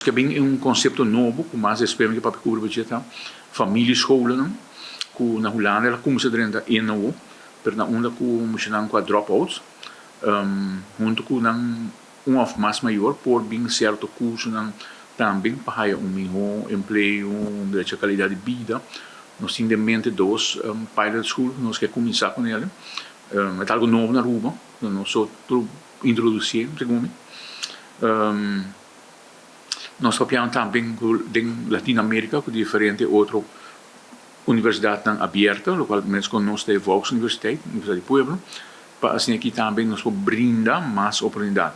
Ke bin un konsepto nobo ku mas despues mi ke papia ku riba dje ta familiescholennan ku na Hulanda el a kuminsá drenta NO pero na unda ku muchanan ku a drop out huntu ku nan un òf mas mayor por bin sierto kursonan tambe pa haya un mihó empleo, un drecha kalidat di bida. Nos tin den mente dos pilot school ku nos ke kuminsá ku nel. E ta algu nobo na Aruba, nos so tur introdusié segun mi. Nos papianan tambe den Latino America cu diferente otro universidadnan abierto, locual mescos nos ta e Volksuniversiteit, Universidad di Pueblo, pa asina aki tambe nos por brinda mas oportunidad.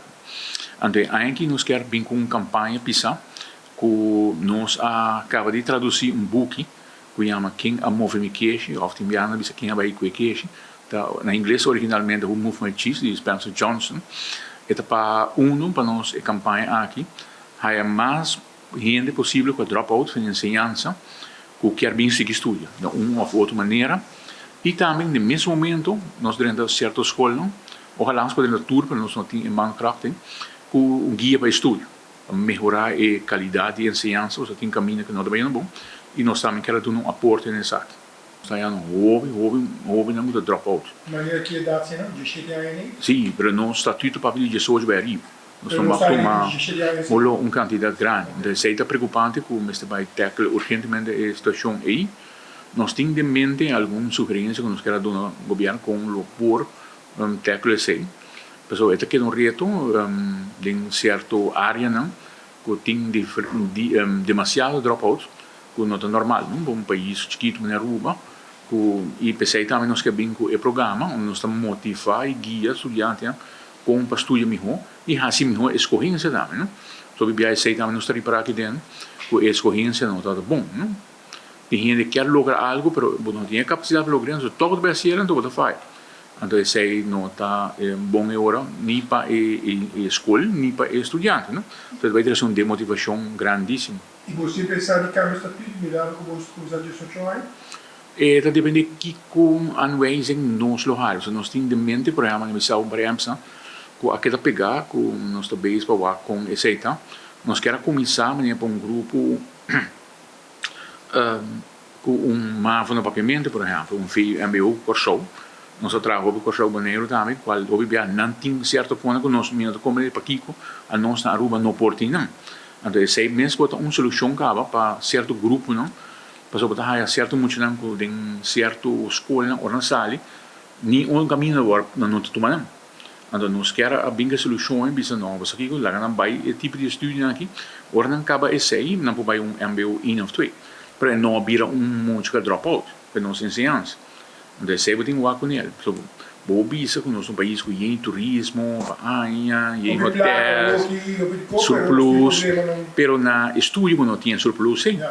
Anto e aña aki nos kier bin cu un campaña pisa cu nos a caba di traduci un buki cu yama Ken a move mi keshi of tin biaha nan bisa Ken a bay cu e keshi, ta na ingles originalmente Who Moved My Cheese di Spencer Johnson. E ta pa unu pa nos e campaña aki haya mas hende posibel cu a drop out van enseñansa cu kier bin sigui studia na un of otro manera y tambe den mes momento nos drenta cierto scolnan, ojalá nos por drenta tur pero nos no tin e mankracht cu un guia pa e studio. Pa mehorá e kalidat di enseñansa, pasobra tin kaminda ku no ta bayendo bon i nos tambe kier a duna un aporte na esaki. Nos ta hañando hopi, hopi hóbennan ku ta drop out. Manera ki edat si nan? 17 aña ni? Sí, pero nos statuto papia di 18 bai ariba. Nos no mag tuma bolo un kantidat grandi. Entonces esei ta preokupante ku mester bai tackle urgentemente e situashon ei. Nos tin den mente algun sugerensia ku nos kier a duna gobièrnu kon lo por tackle esei. Pasobra e ta keda un reto den sierto areanan ku tin demasiado dropouts ku no ta normal no pa un pais chikitu manera Aruba ku i p'esei tambe nos ke bin ku e programa unda nos ta motiva i guia studiantenan kon pa studia mihó i hasi mihó eskohensia tambe no. Pasobra bia esei tambe nos ta ripara aki den ku e eskohensia no tabata bon no. Tin hende kier logra algu pero bo no tin e kapasidat pa logr'é anto tòg bo ta bai hasiel anto bo ta faya. Anto esei no ta bon e ora ni pa e skol ni pa e studiante no. Entonces bai trese un demotivashon grandísimo. I bo sin pensa di kambia statuut mirando ku bo kuminsá 18 aña? E ta depende kiko aanwijzing nos lo haya. Nos tin den mente por ehèmpel mi sa un par ehèmpelnan ku a keda pegá ku nos ta bezig pa wak kon esei ta. Nos kier a kuminsá manera pa un grupo Ku un mavo na Papiamentu, por ehèmpel, un VMBO Kòrsou, nos a traha hopi Kòrsou Boneiru tambe, kual hopi bia nan tin sierto kona ku nos mi no ta komprendé pakiko anos na Aruba no por tin nan. Anto esei mes por ta un solushon kaba pa sierto gruponan, pasobra bo ta haya sierto muchanan ku den sierto skolnan ora nan sali ni un kaminda nan no ta tuma nan. Anto nos kier a bin ku e solushon i bisa no, pasobra kiko laga nan bai e tipo di estudionan aki, ora nan kaba esei nan por bai un mbo un of twee, pero e no a bira un mucha ku a drop out pa nos enseñansa. Anto esei bo tin wak ku nel. Pasobra bo bisa ku nos ta un pais ku yen turismo pa aña, yen hotel, surplus, pero na estudio bo no tin e surplus ei.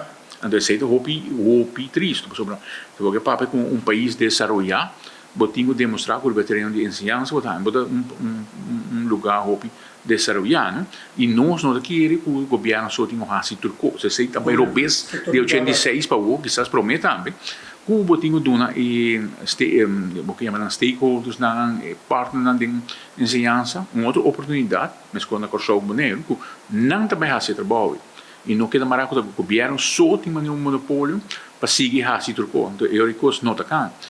Anto esei ta hopi hopi tristu pasobra si bo ke papia ku un pais desaroyá Bo tin ku demostrá ku riba e tereno di enseñansa bo ta bo ta un lugá hopi desaroyá, no? I nos no ta kere ku gobièrnu so tin ku hasi tur kos. Esei ta bai robes di 86 pa awor, kisas promé tambe, ku bo tin ku duna e bo ke yama nan stakeholdersnan, e partnernan den enseñansa un otro oportunidat, meskos na Kòrsou ku Boneiru, ku nan ta bai hasi e trabou ei. I no keda mará ku ta gobièrnu so tin manera un monopolio pa sigui hasi tur kos. Anto e ora e kos no ta kan.